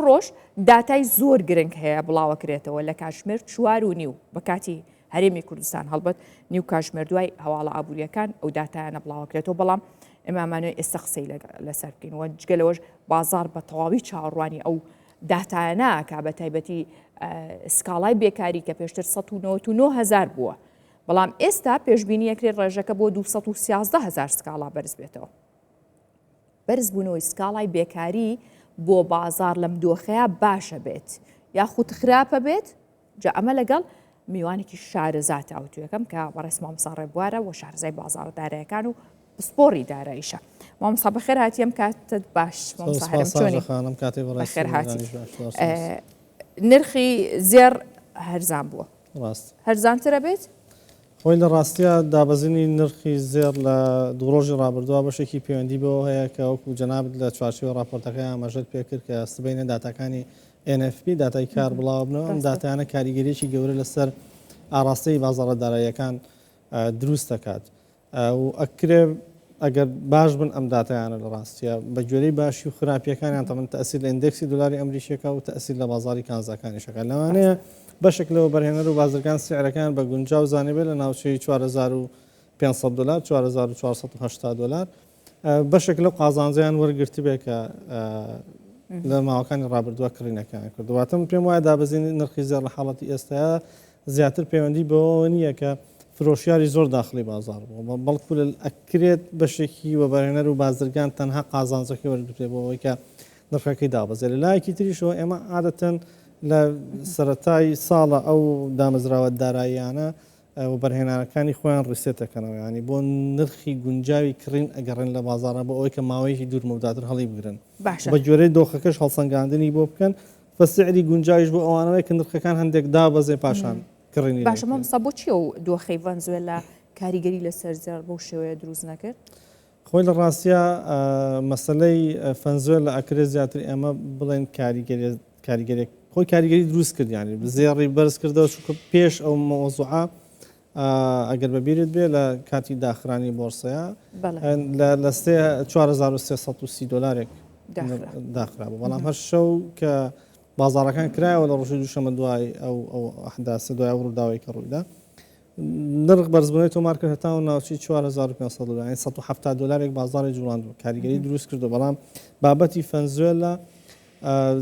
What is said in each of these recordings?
ئەمڕۆش داتای زۆر گرنگ هەیە بڵاوەکرێتەوە لە کاتژمێر 4:30 بە کاتی هەرێمی کوردستان، هەڵبەت نیو کاتژمێر دوای هەواڵە ئابووریەکان ئەو داتایانە بڵاوەکرێتەوە، بەڵام ئێمامانەوە ئێستا قسەی لەسەر بکەین و جگە لەوەش بازار بە تەواوی چاوەڕوانی ئەو داتایانە کە بە تایبەتی سکاڵای بێکاری کە پێشتر 1990 هزار بووە، بەڵام ئێستا پێشبینی ئەکرێت ڕێژەکە بۆ 213 هزار سکاڵا بەرز بێتەوە. بەرزبوونەوەی سکاڵای بێکاری بۆ بازار لەم دۆخەیە باشە بێت یاخود خراپە بێت؟ جا ئەمە لەگەڵ میوانێکی شارەزا تاوتوێکەم کە بەڕێز مامۆستا ڕێبوارە و شارەزای بازاڕە دارایەکان و پسپۆڕی داراییشە. مامۆستا بەخێر هاتی، ئەم کاتت باش. مامۆستا هەرێم چۆنی؟ خانم کاتی بەڕێز بەخێر هاتی. نرخی زێڕ هەرزان بووە. ڕاست. هەرزانترە بێت؟ خۆی لە ڕاستیا دابەزینی نرخی زێڕ لە دوو ڕۆژی ڕابردووە بەشێکی پەیوەندی بەوە هەیە کە وەکو جەنابت لە چوارچێوەی ڕاپۆرتەکەی ئاماژەت پێکرد کە سبەینێ داتاکانی NFP داتای کار بڵاوبنەوە، ئەم داتایانە کاریگەریی گەورە لەسەر ئاڕاستەی بازاڕە داراییەکان دروست دەکات و ئەکرێ ئەگەر باش بن ئەم داتایانە لە ڕاستیە بە گوێرەی باشی و خراپیەکانیان تەمەن تەسیر لە ئیندێکسی دلاری ئەمریکیەکە و تەسیر لە بازاری کانزاکانیشەکە. لەوانەیە بەشێک لەوە بەرهێنەر و بازرگان سعرەکان بە گونجاو زانیبێت لە ناوچەی 4500 دلار، 4480 دلار، بەشێک لەو قازانجەیان وەرگرتبێ کە لە ماوەکانی ڕابردووە کڕینەکەیان کردووە. واتە من پێم وایە دابەزینی نرخی زێڕ لە حاڵەتی ئێستایا زیاتر پەیوەندی بەوەوە نییە کە فرۆشیاری زۆر داخڵی بازاڕ بووە، بەڵکو ئەکرێت بەشێکی وەبەرهێنەر و بازرگان تەنها قازانجەکەی وەرگرتبێ بۆ ئەوەی کە نرخەکەی دابەزێت. لە لایەکی تریشەوە ئێمە عادەتەن لە سەرەتای ساڵە ئەو دامەزراوە داراییانە وەبەرهێنانەکانی خۆیان reset دەکەنەوە، یانی بۆ نرخی گونجاوی کڕین ئەگەڕێن لە بازاڕا بۆ ئەوەی کە ماوەیەکی دوور مەوداتر هەڵی بگرن. باشە. بە گوێرەی دۆخەکەش هەڵسەنگاندنی بۆ بکەن بە سعری گونجاویش بۆ ئەوانەوەی کە نرخەکان هەندێک دابەزێ پاشان کڕینی لێ باشە بکرێت. مامۆستا بۆچی ئەو دۆخەی ڤەنزوێلا کاریگەری لەسەر زێڕ بەو شێوەیە دروست نەکرد؟ خۆی لە ڕاستیا مەسەلەی فەنزوێلا ئەکرێ زیاتر ئێمە بڵێن کاریگەری کاریگەرێک خۆی کاریگەری دروست کرد، یانی زێڕی بەرز کردەوە، چونکە پێش ئەو مەوزوعە ئەگەر بەبیرت بێ لە کاتی داخرانی بۆرسەیە لە 4330 دلارێک داخرا بوو، بەڵام هەر شەو کە بازارەکان کرایەوە لە ڕۆژی دووشەمە دوای ئەو ئەو ئەحداسە، دوای ئەو ڕووداوەی کە ڕوویدا، نرخ بەرزبوونەوەی تۆمار کرد هەتاو ناوچەی 4500 دلار، یانی 170 دلارێک بازاڕی جوڵاندووە، کاریگەری دروست کردو. بەڵام بابەتی فەنزوێلا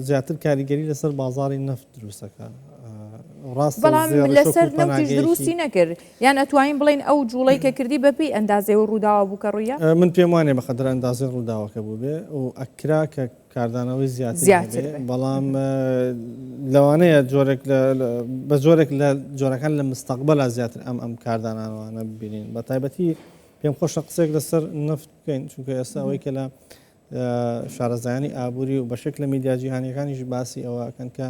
زیاتر کاریگەری لەسەر بازاڕی نەفت دروست دەکات. ڕاستە بەڵام زێڕیش لەسەر وەکو نەوتیش پەناگەیەکی دروستی نەکرد، یان ئەتوانین بڵێین ئەو جوڵەی کە کردی بەپێی ئەندازەی ئەو ڕووداوە بوو کە ڕوویدا؟ من پێم وانیە بەقەدەر ئەندازەی ڕووداوەکە بووبێ و ئەکرا کە کاردانەوەی زیاتری زیاتر هەبێ، بێ. بەڵام لەوانەیە جۆرێک لە بە جۆرێک لە جۆرەکان لە مستەقبەلا زیاتر ئەم ئەم کاردانانەوانە ببینین. بە تایبەتی پێم خۆشە قسەیەک لەسەر نەفت بکەین، چونکە ئێستا ئەوەی کە لە شارەزایانی ئابووری و بەشێک لە میدیا جیهانیەکانیش باسی ئەوە ئەکەن کە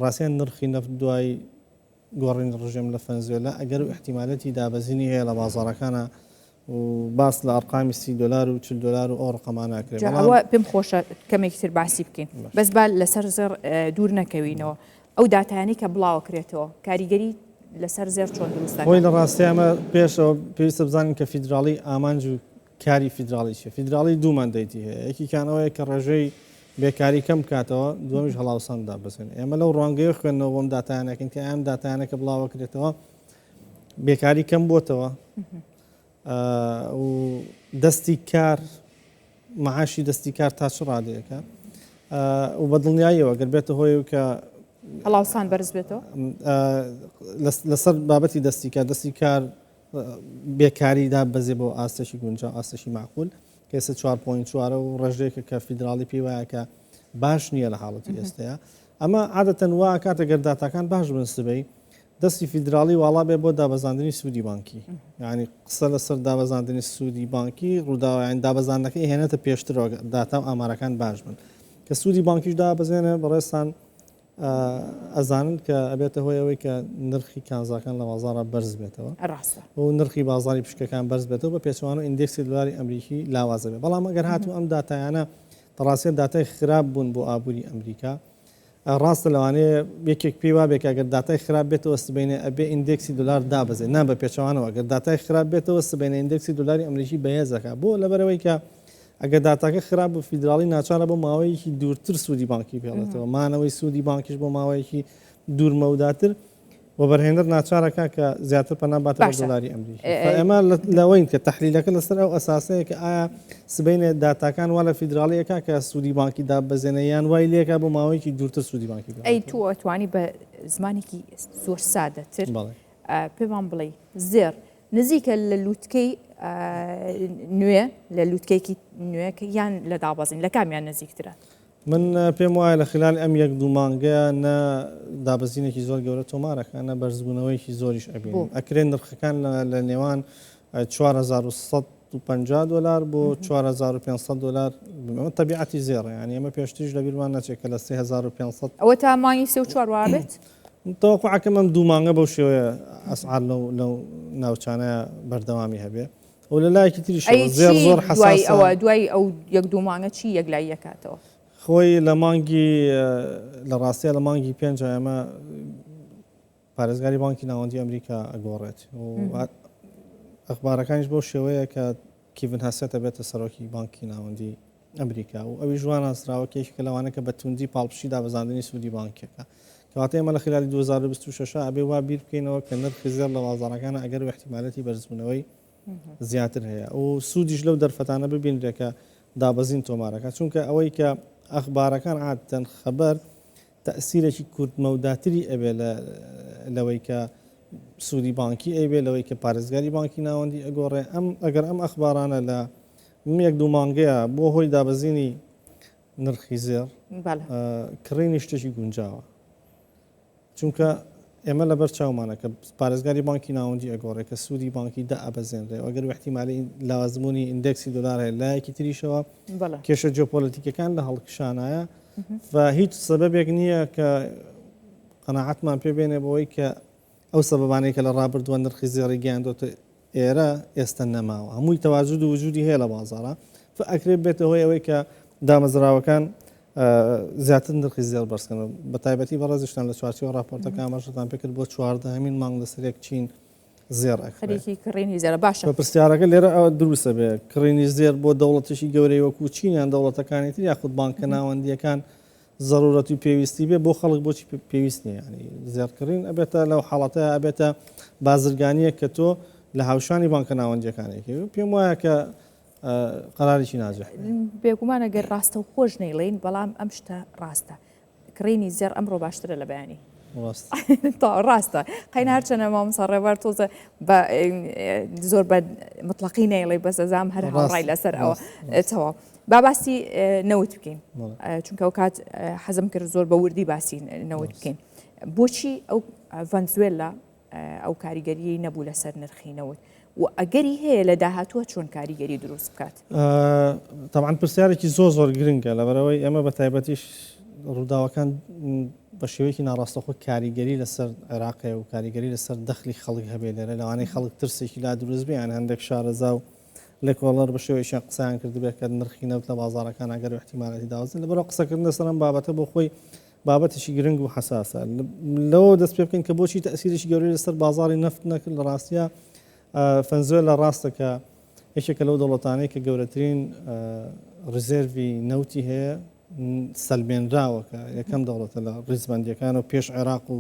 ڕاستیان نرخی نەفت دوای گۆڕینی ڕژێم لە فەنزوێلا ئەگەر و ئیحتیمالەتی دابەزینی هەیە لە بازاڕەکانا و باس لە ئەرقامی 30 دلار و 40 دلار و ئەو ڕقەمانە ئەکرێ. جا بەڵام ئەوە پێم خۆشە کەمێکی تر باسی بکەین، بەس با لەسەر زێڕ دوور نەکەوینەوە. ئەو داتایانەی کە بڵاوەکرێتەوە کاریگەری لەسەر زێڕ چۆن دروست خۆی دەکات؟ لە ڕاستیا ئەمە پێشەوە پێویستە بزانین کە فیدراڵی ئامانج و کاری فیدراڵی چیە؟ فیدراڵی دوو mandate ی هەیە، یەکێکیان ئەوەیە کە ڕێژەی بێکاری کەم بکاتەوە، دووەمیش هەڵاوسان دابەزێنێ. ئێمە لەو ڕوانگەیەوە خوێندنەوە بۆ ئەم داتایانە ئەکەین کە ئەم داتایانە کە بڵاوەکرێتەوە بێکاری کەم بۆتەوە و دەستی کار معاشی دەستی کار تا چ ڕادەیەکە و بە دڵنیاییەوە گەر بێتە هۆی و کە هەڵاوسان بەرز بێتەوە لەسەر بابەتی دەستی کار دەستی کار بێکاری داببەزێ بۆ ئاستێکی گونجاو، ئاستێکی مەعقول، کە ئێستا چوار point چوارە و ڕێژەیەکە کە فیدراڵی پێی وایە کە باش نییە لە حاڵەتی ئێستەیە. ئەمە عادەتەن وا ئەکات ئەگەر داتاکان باش بن سبەی دەستی فیدراڵی واڵا بێ بۆ دابەزاندنی سوودی بانکی. یعنی قسە لەسەر دابەزاندنی سوودی بانکی ڕووداوە، یعنی دابەزاندنەکەی هێنێتە پێشترەوە داتا و ئامارەکان باش بن. کە سوودی بانکیش دابەزێنێ بەڕێزتان ئەزانن کە ئەبێتە هۆی ئەوەی کە نرخی کانزاکان لە بازاڕا بەرز بێتەوە ڕاستە و نرخی بازاری پشکەکان بەرز بێتەوە، بە پێچەوانە ئیندێکسی دلاری ئەمریکی لاوازە بێت. بەڵام ئەگەر هاتوو ئەم داتایانە ڕاستیان داتای خراپ بوون بۆ ئابووری ئەمریکا، ڕاستە لەوانەیە یەکێک پێی وابێ کە ئەگەر داتای خراپ بێتەوە سبەینێ ئەبێ ئیندێکسی دلار دابەزێت. نا، بە پێچەوانەوە ئەگەر داتای خراپ بێتەوە سبەینێ ئیندێکسی دلاری ئەمریکی بەهێزەکە. بۆ؟ لەبەرئەوەی کە ئەگەر داتاکە خراپ بوو فیدراڵی ناچارە بۆ ماوەیەکی دوورتر سوودی بانکی بهێڵێتەوە، مانەوەی سوودی بانکیش بۆ ماوەیەکی دوورمەوداتر وەبەرهێنەر ناچارەکە کە زیاتر پەنا باتە بەر باشە دۆلاری ئەمریکی. ئێمە لەوەین کە تەحلیلەکە لەسەر ئەو ئەساسەیە کە ئایا سبەینێ داتاکان وا لە فیدراڵی ئەکا کە سوودی بانکی داببەزێنێ یان وای لێکا بۆ ماوەیەکی دوورتر سوودی بانکی ئەی بهێڵێتەوە. تۆ ئەتوانی بە زمانێکی زۆر سادەتر بەڵێ. پێمان بڵێی زێڕ نزیکە لە لوتکەی نوێ لە لوتکەیەکی نوێ یان لە دابەزین لە کامیان نزیکترە؟ من پێم وایە لە خلال ئەم یەک دوو مانگەیە نە دابەزینێکی زۆر گەورە تۆمارەکە نە بەرزبوونەوەیەکی زۆریش ئەبینین ئەکرێن نرخەکان لە نێوان 4150 دلار بۆ 4500 دلار ئەمە تەبیعەتی زێڕە یانی ئەمە پێشتریش لەبیرمان نەچێت کە لە 3500 ئەوە تا مانگی سێ و چوار وابێت؟ تەوەقوعەکەم ئەم دوو مانگە بەو شێوەیە ئەسعار لەو لەو ناوچانەیە بەردەوامی هەبێ و لە لایەکی تریشەوە ئەی زێڕ چی زۆر دوای حەساسە. ئەوە دوای ئەو یەک دوو مانگە چی یەکلایی ئەکاتەوە؟ خۆی لە مانگی لە ڕاستیا لە مانگی پێنج ئێمە پارێزگاری بانکی ناوەندی ئەمریکا ئەگۆڕێت و ئەخبارەکانیش بەو شێوەیە کە کیڤن هاسێت ئەبێتە سەرۆکی بانکی ناوەندی ئەمریکا و ئەویش وا ناسراوە کە یەکێکە لەوانە کە بە توندی پاڵپشتی دابەزاندنی سوودی بانکیەکە. کەواتە ئێمە لە خلالی 2026 ئەبێ وا بیر بکەینەوە کە نرخی زێڕ لە بازاڕەکانە ئەگەر و ئیحتیمالەتی بەرزبوونەوەی زیاتر هەیە و سوودیش لەو دەرفەتانە ببینرێ کە دابەزین تۆمارەکە چونکە ئەوەی کە ئەخبارەکان عادەتەن خەبەر تەئسیرێکی کورتمەوداتری ئەبێ لە لەوەی کە سوودی بانکی ئەیبێ لەوەی کە پارێزگاری بانکی ناوەندی ئەگۆڕێ ئەم ئەگەر ئەم ئەخبارانە لە یەک دوو مانگەیە بۆ هۆی دابەزینی نرخی زێڕ کڕینی شتێکی گونجاوە چونکە ئێمە لەبەر چاومانە کە پارێزگاری بانکی ناوەندی ئەگۆڕێ کە سوودی بانکی دە ئەبەزێنرێ ئەگەر احتیمالی لاوازبوونی ئیندێکسی دۆلار هەیە لایەکی تریشەوە کێشە جیۆپۆلەتیکەکان لە هەڵکشانایە و هیچ سەبەبێک نییە کە قەناعەتمان پێ بێنێ بەوەی کە ئەو سەبەبانەی کە لە ڕابردووە نرخی زێڕی گەیاندۆتە ئێرە ئێستە نەماوە هەمووی تەواجود و وجودی هەیە لە بازاڕا فئەکرێ بێتە هۆی ئەوەی کە دامەزراوەکان زیاتر نرخی زێڕ بەرزکەنەوە بە تایبەتی بەڕێزیشتان لە چوارچێوە ڕاپۆرتەکە ئاماژەتان پێکرد بۆ چواردەهەمین مانگ لەسەر یەک چین زێڕ ئەکڕێ. خەریکی کڕینی زێڕە باشە. پرسیارەکە لێرە ئەوە دروستە بێ کڕینی زێڕ بۆ دەوڵەتێکی گەورەی وەکو چین یان دەوڵەتەکانی تر یاخود بانکە ناوەندییەکان زەرورەت و پێویستی بێ بۆ خەڵک بۆچی پێویست نییە یانی زێڕ کڕین ئەبێتە لەو حاڵەتە ئەبێتە بازرگانییەک کە تۆ لە هاوشانی بانکە ناوەندییەکانێکی پێم وایە کە قەرارێکی ناجح بێ. بێگومان ئەگەر ڕاستەوخۆش نەیڵێین بەڵام ئەم شتە ڕاستە کڕینی زێڕ ئەمڕۆ باشترە لە بەیانی. ڕاستە قەینا هەرچەنە مامۆستا ڕێبار تۆزە بە زۆر بە مطلقی نەیڵێ بەس ئەزام هەر هاوڕای لەسەر ئەوە تەواو با باسی نەوت بکەین چونکە ئەو کات حەزم کرد زۆر بە وردی باسی نەوت بکەین بۆچی ئەو ڤەنزوێلا ئەو کاریگەریی نەبوو لەسەر نرخی نەوت و ئەگەری هەیە لە داهاتووە چۆن کاریگەری دروست بکات؟ تەبعەن پرسیارێکی زۆر زۆر گرنگە لەبەرئەوەی ئێمە بە تایبەتیش ڕووداوەکان بە شێوەیەکی ناڕاستەخۆ کاریگەری لەسەر عێراق هەیە و کاریگەری لەسەر دەخلی خەڵک هەبێ لێرە لەوانەیە خەڵک ترسێکی لا دروست بێ یان هەندێک شارەزا و لێکۆڵەر بە شێوەیەکیان قسەیان کردبێت کە نرخی نەوت لە بازاڕەکان ئەگەر و احتیمالەتی داوەزن لەبەرئەوە قسەکردن لەسەر ئەم بابەتە بۆ خۆی بابەتێکی گرنگ و حەساسە. لەوەوە دەست پێ بکەین کە بۆچی تەئسیرێکی گەورەی لەسەر بازاڕی نەفت نەکرد، لە ڕاستیا فەنزوێلا ڕاستە کە یەکێکە لەو دەوڵەتانەی کە گەورەترین ڕیزێرڤی نەوتی هەیە، سەلمێنراوە کە یەکەم دەوڵەتە لە ڕیزبەندییەکان و پێش عێراق و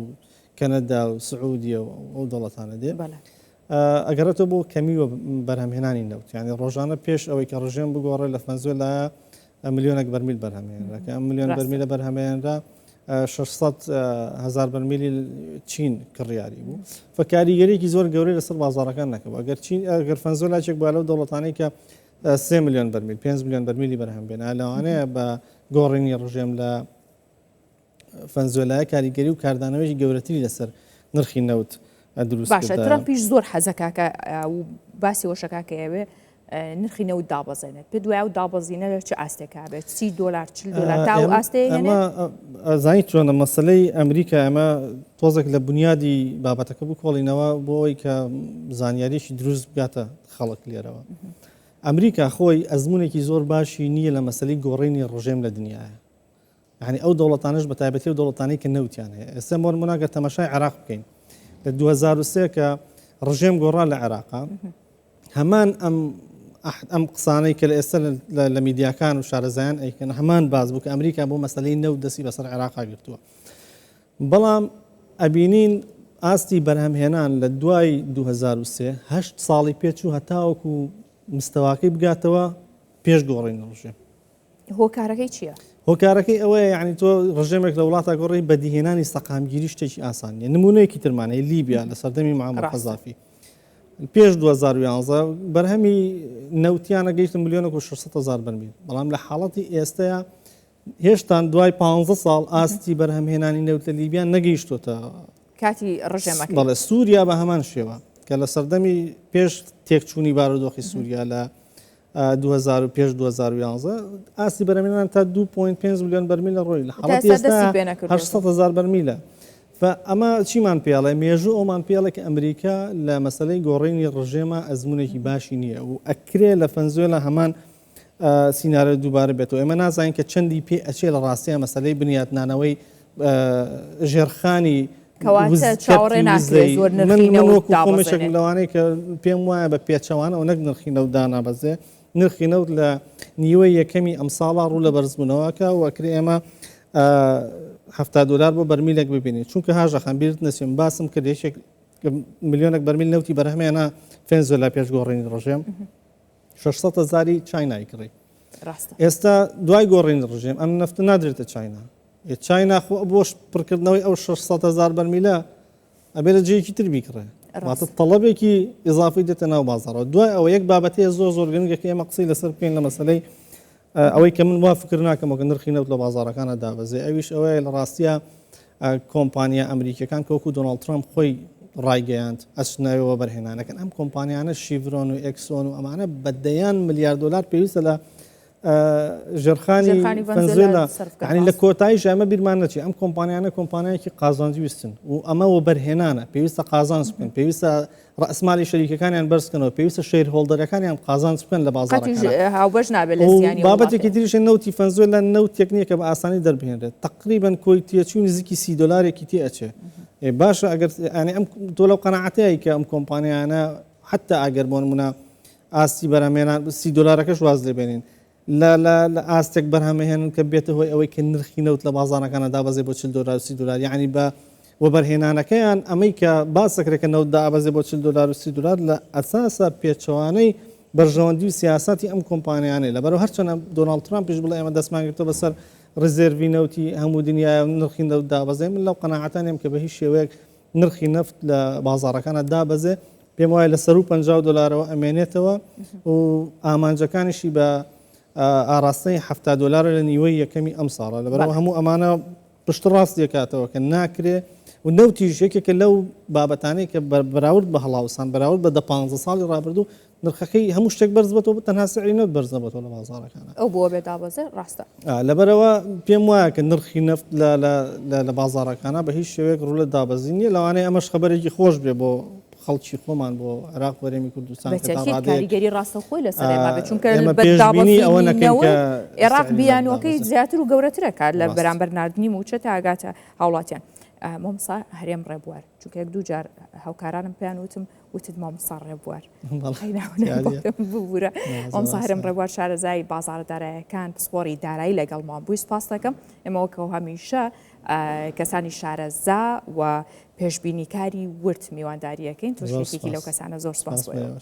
کەنەدا و سعودیە و ئەو دەوڵەتانە دێ. ئەگەڕێتەوە بۆ کەمی و بەرهەمهێنانی نەوت یعنی ڕۆژانە پێش ئەوەی کە ڕژێم بگۆڕێ لە فەنزوێلایە ملیۆنێک بەرمیل بەرهەمهێنرا کە ئەم ملیۆن بەرمیلە بەرهەمهێنرا 600 هزار بەرمیلی چین کڕیاری بوو فکاریگەرێکی زۆر گەورەی لەسەر بازارەکان نەکەوە ئەگەر چین ئەگەر فەنزوێلاچێک بە لەو دەوڵەتانەی کە 3 میلیۆن بەرمیل 5 میلیۆن بەرمیلی بەرهەم بێنە لەوانەیە بە گۆڕینی ڕژێم لە فەنزوێلایە کاریگەری و کاردانەوەیەکی گەورەتری لەسەر نرخی نەوت دروست باشە ترەمپیش زۆر حەزەکا کە و باسی وەشەکا کە ئەوێ نرخی نەوت دابەزێنێت پێ دوای و دابەزینە لە چ ئاستێکا بێت سی دۆلار چل دۆلار تا ئەو ئاستەیە ئەمە زانی چۆنە مەسلەی ئەمریکا ئەمە تۆزێک لە بنیادی بابەتەکە بکۆڵینەوە بۆ ئەوەی کە زانیاریی دروست بگاتە خەڵک لێرەوە ئەمریکا خۆی ئەزمونێکی زۆر باشی نییە لە مەسلەی گۆڕینی ڕژێم لە دنیاە یانی ئەو دەوڵەتانەش بە تایبەتی ئەو دەوڵەتانەی کە نەوتیان هەیە ئێستا بۆ نمونە گەر تەماشای عێراق بکەین لە 2003 کە ڕژێم گۆڕا لە عێراقا هەمان ئەم ئەم قسانەی کە لە ئێستا لە میدیاکان و شارەزایان ئەیکەن هەمان باس بوو کە ئەمریکا بۆ مەسەلەی نەوت دەستی بەسەر عێراقا گرتووە. بەڵام ئەبینین ئاستی بەرهەمهێنان لە دوای 2003 هەشت ساڵی پێچوو هەتاوەکو مستەواکەی بگاتەوە پێش گۆڕینی ڕژێم. هۆکارەکەی چییە؟ هۆکارەکەی ئەوەیە یعنی تۆ ڕژێمێک لە وڵاتە گۆڕی بەدیهێنانی سەقامگیری شتێکی ئاسان نیە. نمونەیەکی ترمان هەیە لیبیا لە سەردەمی معەمەر قەزافی پێش 2011 بەرهەمی نەوتیانە گەیشتە ملیۆنێک و 600 هەزار بەرمیل، بەڵام لە حاڵەتی ئێستەیە هێشتان دوای 15 ساڵ ئاستی بەرهەمهێنانی نەوت لە لیبیا نەگەیشتۆتە کاتی ڕژێمەکەی. بەڵێ سووریا بە هەمان شێوە کە لە سەردەمی پێش تێکچوونی بارودۆخی سووریا لە 2000 پێش 2011 ئاستی بەرهەمهێنان تا 2.5 ملیۆن بەرمیل لە ڕۆی لە حاڵەتی ئێستا 800 هەزار بەرمیلە. ئەمە چیمان پێڵێ؟ مێژوو ئەومان پێڵێ کە ئەمریکا لە مەسەلەی گۆڕینی ڕژێمە ئەزمونێکی باشی نییە و ئەکرێ لە فەنزوێلا هەمان سیناریۆ دووبارە بێتەوە. ئێمە نازانین کە چەندی پێ ئەچێ لە ڕاستیە مەسەلەی بنیاتنانەوەی ژێرخانی کەواتە چاوەڕێ ناکرێت زۆر نرخی نەوت دابەزێنێت. لەوانەیە کە پێم وایە بە پێچەوانەوە نەک نرخی نەوت دانابەزێ، نرخی نەوت لە نیوەی یەکەمی ئەمساڵا ڕوو لە بەرزبوونەوەکە و ئەکرێ ئێمە 70 دلار بۆ بەرمیلێک ببینین. چونکە هاژە خان بیرت نەچێ من باسم کرد یەکێک ملیۆنێک بەرمیل نەوتی بەرهەمێنا فێنزوێلا پێش گۆڕینی ڕژێم 600 هەزاری چاینای کڕی. ئێستا دوای گۆڕینی ڕژێم ئەم نەفتە نادرێتە چاینا. چاینا خۆ بۆ پڕکردنەوەی ئەو 600 هەزار بەرمیلە ئەبێ لە جێیەکی تر بیکڕێ. واتە تەڵەبێکی ئیزافی دێتە ناو بازاڕەوە. دوای ئەوە یەک بابەتەیە زۆر زۆر گرنگە کە ئێمە قسەی لەسەر بکەین لە مەسەلەی ئەوەی کە من وا فکر ناکەمەوە کە نرخی نەوت لە بازاڕەکانە دابەزێ، ئەویش ئەوەیە لە ڕاستیە کۆمپانیا ئەمریکیەکان کە وەکو دۆناڵد ترامپ خۆی ڕایگەیاند ئەچنەوە وەبەرهێنانەکەن، ئەم کۆمپانیانە شیڤرۆن و ئێکسۆن و ئەمانە بە دەیان ملیار دۆلار پێویستە لە ژێرخانی فەنزوێلا یعنی لە کۆتاییش ئەمە بیرمان نەچێت ئەم کۆمپانیانە کۆمپانیایەکی قازانجی ویستن و ئەمە وەبەرهێنانە پێویستە قازانج بکەن پێویستە ڕەسمالی شەریکەکانیان بەرزکەنەوە پێویستە shareholder ەکانیان قازانج بکەن لە بازاڕەکان هاوبەش نابێت لە زیانی بابەتێکی تریش نەوتی فەنزوێلا نەوتێک نییە کە بە ئاسانی دەربهێنرێت تقریبا کۆی تێچووی نزیکی 30 دلارێکی تێ ئەچێ باشە ئەگەر ینی ئەم تۆ لەو قەناعەتەیە کە ئەم کۆمپانیانە حتا ئەگەر بۆ نمونە ئاستی بەرهەمهێنان 30 دلارەکەش واز لێ بێنین لە لە لە ئاستێک بەرهەمهێنن کە بێتە هۆی ئەوەی کە نرخی نەوت لە بازاڕەکانە دابەزێ بۆ 40 دلار و 30 دلار یعنی بە وەبەرهێنانەکەیان ئەمەی کە باس دەکرێت کە نەوت دابەزێ بۆ 40 دلار و 30 دلار لە ئەساسە پێچەوانەی بەرژەوەندی و سیاسەتی ئەم کۆمپانیانەیە لەبەرەوە هەرچەندە دۆناڵد ترامپیش بڵێ ئێمە دەستمان گرتووە بەسەر ڕیزێرڤی نەوتی هەموو دنیایە و نرخی نەوت دابەزێ من لەو قەناعەتانیم کە بە هیچ شێوەیەک نرخی نەفت لە بازاڕەکانە دابەزێ پێم وایە لە سەروو 50 دلارەوە ئەمێنێتەوە و ئامانجەکانیشی بە ئاراستەی 70 دلارە لە نیوەی یەکەمی ئەم ساڵە لەبەرەوە هەموو ئەمانە پشت ڕاست دەکاتەوە کە ناکرێ و نەوتیش یەکێکە لەو بابەتانەی کە بەراورد بە هەڵاوسان بەراورد بە دە 15 ساڵی ڕابردوو نرخەکەی هەموو شتێک بەرز بێتەوە تەنها سعری نەوت بەرز نەبێتەوە لە بازاڕەکانە. ئەو بۆ بێ دابەزێ ڕاستە. لەبەرئەوە پێم وایە کە نرخی نەفت لە لە لە لە بازاڕەکانە بە هیچ شێوەیەک ڕوو لە دابەزین نییە لەوانەیە ئەمەش خەبەرێکی خۆش بێ بۆ خەڵکی خۆمان بۆ عێراق و هەرێمی کوردستان کە تا بەتەکید ڕادەیەک کاریگەری ڕاستەوخۆی لەسەر ئێمە بێت چونکە ئێمە بە پێشبینی دابەزینی ئەوە نەکەین نەوت کە عێراق سعری نەوت بیانووەکەی دابەزێ. زیاتر و گەورەترە کات لە ڕاستە. بەرامبەر ناردنی مووچە تا ئەگاتە هاوڵاتیان. مامۆستا هەرێم ڕێبوار چونکە یەک دوو جار هاوکارانم پێیان وتم وتت مامۆستا ڕێبوار ببوورە مامۆستا هەرێم ڕێبوار شارەزای بازاڕە دارایەکان پسپۆڕی دارایی لەگەڵمان بووی سپاس دەکەم ئێمە وەکەو هەمیشە کەسانی شارەزا و پێشبینیکاری ورد میوانداریەکەین تۆش یەکێکی لەو کەسانە زۆر سپاس بۆ ئێوە.